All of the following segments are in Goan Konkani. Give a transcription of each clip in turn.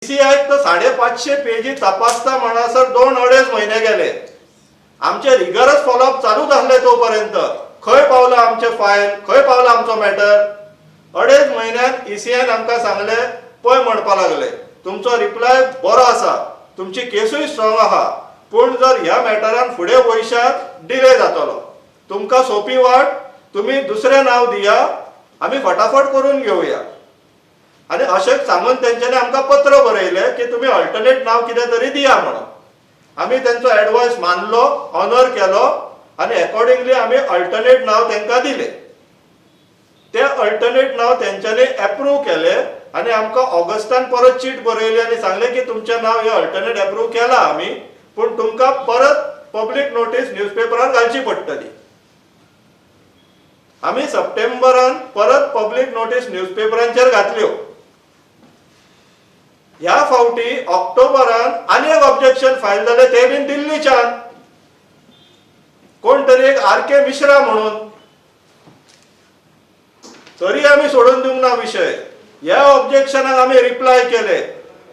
ईसीआयक तर 550 पेजी तपासता म्हणसर 2-2.5 म्हयने गेले. आमचे रिगरस फॉलोअप चालूच आसले तो पर्यंत. खंय पावला आमचे फायल, खंय पावला आमचो मॅटर? 2.5 म्हयन्यान ईसीआयन आमकां सांगले, पळय म्हणपा लागले, तुमचो रिप्लाय बरो आसा, तुमची केसूय स्ट्रॉंग आहा, पूण जर ह्या मॅटरान फुडें वयशात डिले जातलो. तुमकां सोंपी वाट, तुमी दुसरें नांव दिया, आमी फटाफट करून घेवया. आनी अशें सांगून तेंच्यांनी आमकां पत्र बरयलें की तुमी अल्टरनेट नांव कितें तरी दिया म्हणून. आमी तेंचो एडवायस मानलो, ऑनर केलो आनी एकॉर्डिंगली आमी अल्टरनेट नांव तांकां दिलें. ते अल्टरनेट नांव तेंच्यांनी एप्रूव केले आनी आमकां ऑगस्टान परत चीट बरयली आनी सांगलें की तुमचें नांव हें अल्टरनेट एप्रूव केलां आमी, पूण तुमकां परत पब्लीक नोटीस न्यूजपेपरार घालची पडटली. आमी सप्टेंबरान परत पब्लीक नोटीस न्यूजपेपरांचेर घातल्यो. ह्या फावटी ऑक्टोबरान आनी एक ऑब्जेक्शन फायल जालें, तें बीन दिल्लीच्यान कोण तरी एक आर के मिश्रा म्हणून. तरी आमी सोडून दिवंक ना विशय. ह्या ऑब्जेक्शनाक आमी रिप्लाय केले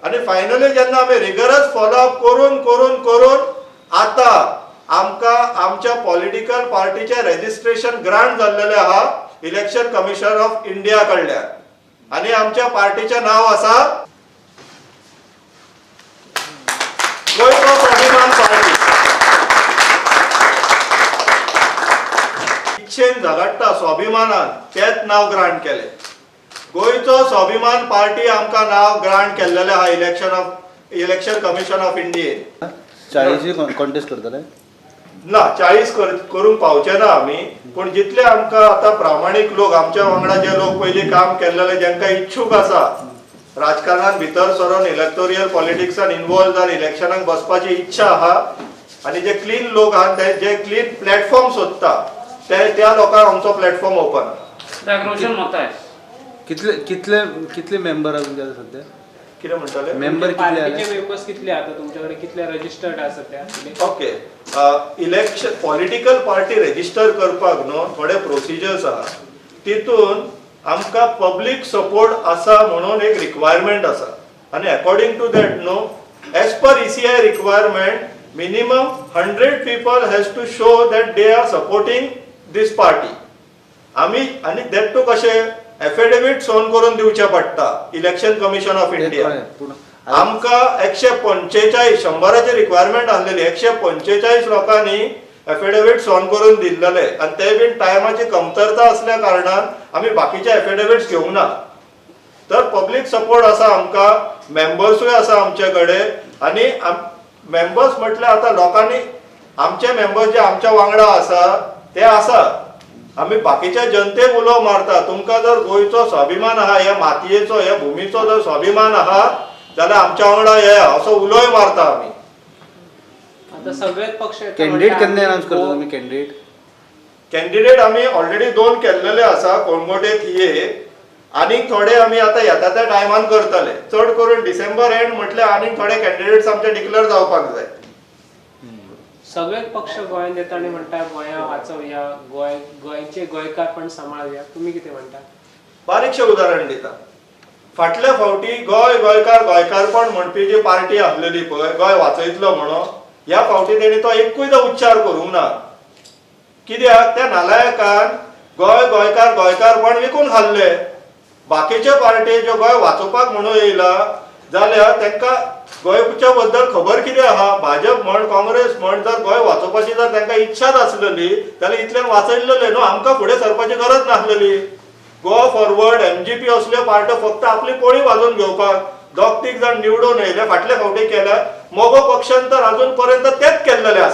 आनी फायनली जेन्ना आमी रिगरस फॉलोअप करून करून करून आतां आमकां आमच्या पॉलिटिकल पार्टीचें रेजिस्ट्रेशन ग्रांट जाल्लेलें आहा इलेक्शन कमिशन ऑफ इंडिया कडल्यान आनी आमच्या पार्टीचें नांव आसा गोंयचो स्वाभिमान पार्टी. इच्छेन झगडटा स्वाभिमानान, तेच नांव ग्रांट केलें. गोंयचो स्वाभिमान पार्टी आमकां नांव ग्रांट केल्लेलें आहा इलेक्शन कमिशन ऑफ इंडियेन. 40 कॉन्टेस्ट करतले? ना, 40 करूंक पावचे ना आमी, पूण जितले आमकां आतां प्रामाणीक लोक, आमच्या वांगडा जे लोक पयलीं काम केल्लेले, जांकां इच्छूक आसा राजकारणान भितर सरोन इलेक्टोरियल पॉलिटिक्सान इन्वॉल्व जावन इलेक्शनाक बसपाची इच्छा आहा आनी जे क्लीन लोक आहा, ते जे क्लीन प्लॅटफॉर्म सोदता, ते त्या लोकांक आमचो प्लॅटफॉर्म ओपन. रोशन मताय. कितले कितले कितले मेंबर आसा तुमच्या सध्या? कितें म्हणटाले? मेंबर कितले आले? पार्टीचे मेंबर्स कितले आता तुमच्याकडे, कितले रजिस्टर्ड आसा त्या? Okay, election political party register करपाक न्हू थोडे प्रोसिजर्स आहा. तितून आमकां पब्लीक सपोर्ट आसा म्हणून एक रिक्वायरमेंट आसा आनी अकॉर्डिंग टू that न्हू, as per ECI requirement, minimum 100 people has to show that they are supporting this party. आमी आनी that to कशें एफिडेवीट सोन करून दिवचें पडटा इलेक्शन कमिशन ऑफ ते इंडिया. कळ्ळें, पूण आमकां 145, 100ची रिक्वायरमेंट आसलेली, 145 लोकांनी एफिडेवीट सोन करून दिल्लेले आनी ते बीन टायमाची कमतरता असल्या कारणान आमी बाकीचे एफिडेवीट्स घेवंक ना. तर पब्लीक सपोर्ट आसा आमकां, मेंबर्सूय आसा आमचे कडेन आनी मेंबर्स म्हटल्यार आतां लोकांनी आमचे मेंबर्स जे आमच्या वांगडा आसा ते आसा. आमी बाकीच्या जनतेक उलो मारता, तुमकां जर गोंयचो स्वाभिमान आहा, ह्या मातयेचो, ह्या भुमीचो जर स्वाभिमान आहा जाल्यार आमच्या वांगडा येया, असो उलोय मारता आमी. आता सगळेच पक्ष येता कॅन्डिडेट म्हणटा केन्ना आमी अनाउन्स करता तुमी कॅन्डिडेट? कॅन्डिडेट आमी ऑलरेडी 2 केल्लेले आसा, कोणगोटे, थिये. आनीक थोडे आमी आतां येता त्या टायमान करतले. चड करून डिसेंबर एंड म्हटल्यार आनीक थोडे कॅन्डिडेट्स आमचे डिक्लेअर जावपाक जाय. सगळेच पक्ष गोंयांत येता आनी म्हणटा गोंया वाचोवया, गोंय गोंयचे गोंयकारपण सांबाळुया. तुमी कितें म्हणटा? बारीकशें उदाहरण दिता. फाटल्या फावटी गोंय गोंयकार गोंयकारपण म्हणपी जी पार्टी आसलेली पळय, गोंय वाचयतलो म्हणून, ह्या फावटी तेणी तो एकूयदा उच्चार करूंक ना. कित्याक? त्या नालायकान गोंय गोंयकार गोंयकारपण विकून खाल्ले. बाकीच्यो पार्टी ज्यो गोंय वाचोवपाक म्हणून येयला जाल्यार तांकां गोंयच्या बद्दल खबर कितें आहा? भाजप म्हण, काँग्रेस म्हण, जर गोंय वाचोवपाची जर तांकां इच्छाच आसलेली जाल्यार इतल्यान वाचयल्लें न्हू, आमकां फुडें सरपाची गरज नासलेली. गोवा फॉरवर्ड, एमजीपी असल्यो पार्ट्यो फक्त आपली पोळी वाजोवन घेवपाक दोग तीग जाण निवडून येयले. फाटले फावटी केल्या. मगो पक्षान तर अजून पर्यंत तेच केल्लेले आसा.